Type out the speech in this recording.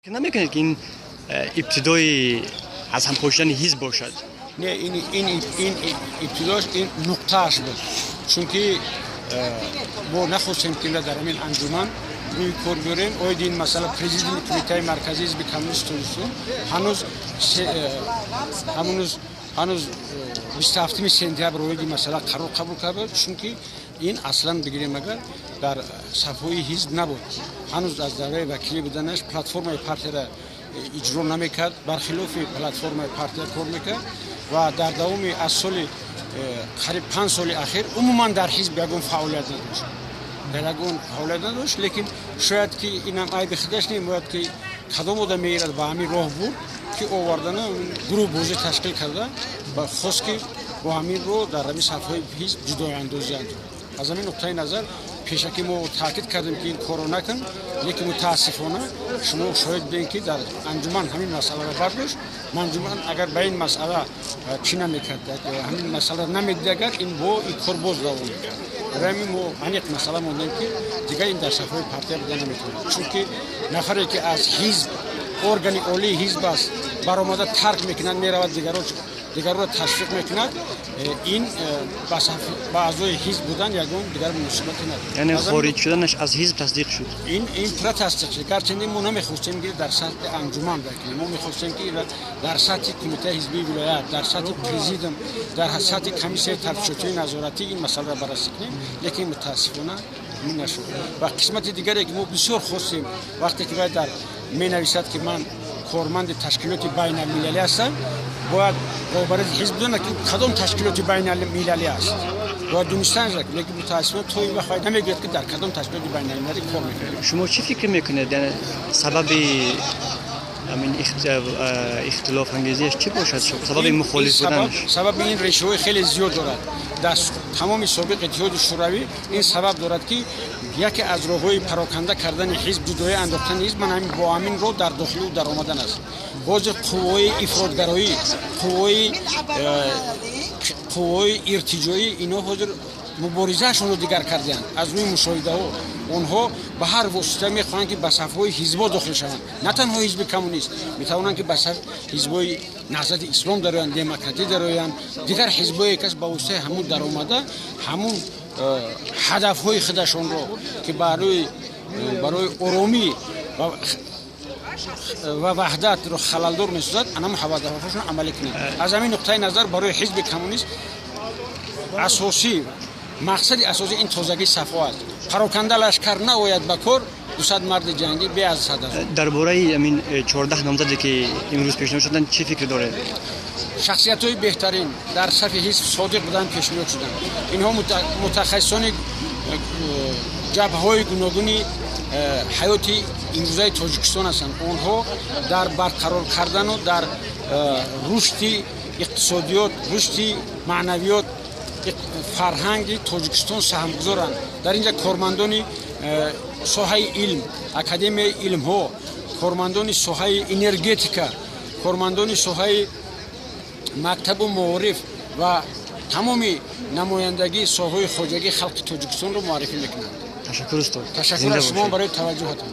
Намекунед, ки ин ибтидои аз ҳам пошидани ҳизб бошад? Не, ин ибтидош, ин нуқтааш буд, чунки мо нахостем, ки дар ҳамин анҷуман рӯи кор биёрем. Оиди ин масъала президиуми Кумитаи Марказии Ҳизби Коммунист Тоҷикистон ҳанӯз 27-уми сентябр оиди масъала қарор қабул карда, чунки ин аслан бигирем агар, дар сафҳои ҳизб набуд. Ҳанӯз аз давраи вакилӣ буданаш платформаи партияра иҷро намекард, бархилофи платформаи партия кор мекард ва дар давоми аз соли қариб 5 соли ахир умуман дар ҳизб ягон фаъолият надошт, дар ягон фаъолият надошт. Лекин шояд ки инам айби худаш не, бояд ки кадом одам меирад ба ҳамин роҳ бурд, ки овардана гурӯҳбозӣ ташкил карда ва хост, ки бо ҳамин роҳ дар ҳамин сафҳои ҳизб ҷудояндозӣ анҷом. Аз ҳамин нуқтаи назар пешакӣ мо таъкид кардем, ки ин корро накун, лекин мутаассифона шумо шоҳид будем, ки дар анҷуман ҳамин масъаларо бардошт. Анҷуман агар ба ин масъала чӣ намекард, ҳамин масъала намедид агар, ин бо ин кор боз давом мекард. Барои ҳамин мо аниқ масъала мондем, ки дигар ин дар сафҳои партия буда наметавонад, чунки нафаре ки аз ҳизб, органи олии ҳизб аст, баромада тарк мекунад, меравад, дигарро ташвиқ мекунад, ин ба аъзои ҳизб будан ягон дигар муносибате надорад. Яъне хориҷ шуданаш аз ҳизб тасдиқ шуд? Ин пурра тасдиқ шуд. Гарчанде мо намехостем, ки дар сатҳи анҷуман бикунем, мо мехостем, ки дар сатҳи кумитаи ҳизбии вилоят, дар сатҳи президиум, дар сатҳи комиссияи тафтишотии назоратӣ ин масъаларо баррасӣ кунем, лекин мутаассифона ин нашуд. Ва қисмати дигаре, ки мо бисёр хостем, вақте ки вай дар менависад, ки ман корманди ташкилоти байналмилалӣ ҳастам, бояд роҳбарияти ҳизб бидонад, ки кадом ташкилоти байналмилалӣ аст, бояд донистан, лекин мутаассифона то ин вақт намегӯяд, ки дар кадом ташкилоти байналмилалӣ кор мекунад. Шумо чӣ фикр мекунед, сабаби ҳамин ихтилофангезиаш чӣ бошад, сабаби мухолиф буданаш? Сабаби ин решаҳои хеле зиёд дорад. Дар тамоми собиқ Иттиҳоди Шӯравӣ ин сабаб дорад, ки яке аз роҳҳои пароканда кардани ҳизб, ҷудоӣ андохтани ҳизб, ман ҳамин бо ҳамин роҳ дар дохили ӯ даромадан аст. Ҳозир қувваҳои ифротгароӣ, қувваҳои иртиҷоӣ, инҳо ҳозир муборизаашонро дигар кардианд. Аз рӯи мушоҳидаҳо, онҳо ба ҳар восита мехоҳанд, ки ба сафҳои ҳизбҳо дохил шаванд. На танҳо ҳизби коммунист, метавонанд, ки ба ҳизбҳои Наҳзати Ислом дароянд, демократӣ дароянд, дигар ҳизбҳое кас ба воситаи ҳамун даромада, ҳамун ҳадафҳои худашонро, ки барои оромӣ ва ваҳдатро халалдор месозад, анам ҳадафҳошон амалӣ кунанд. Аз ҳамин нуқтаи назар барои ҳизби коммунист асосӣ, мақсади асосӣ ин тозагии сафҳо аст. Пароканда лашкар наояд ба кор, 200 марди ҷангӣ бе аз 100 000. Дар бораи ҳамин 14 номзаде, ки имрӯз пешниҳод шуданд, чӣ фикр доред? Шахсиятҳои беҳтарин, дар сафи ҳизб содиқ будан пешниҳод шуданд. Инҳо мутахассисони ҷабҳаҳои гуногуни ҳаёти имрӯзаи Тоҷикистон ҳастанд. Онҳо дар барқарор кардану дар рушди иқтисодиёт, рушди маънавиёт, фарҳанги Тоҷикистон саҳмгузоранд. Дар ин ҷа кормандони соҳаи илм, Академияи илмҳо, кормандони соҳаи энергетика, кормандони соҳаи мактабу маориф ва тамоми намояндагии соҳаҳои хоҷагии халқи Тоҷикистонро муаррифӣ мекунанд. Ташаккур, устод. Ташаккур аз шумо барои таваҷҷӯҳатон.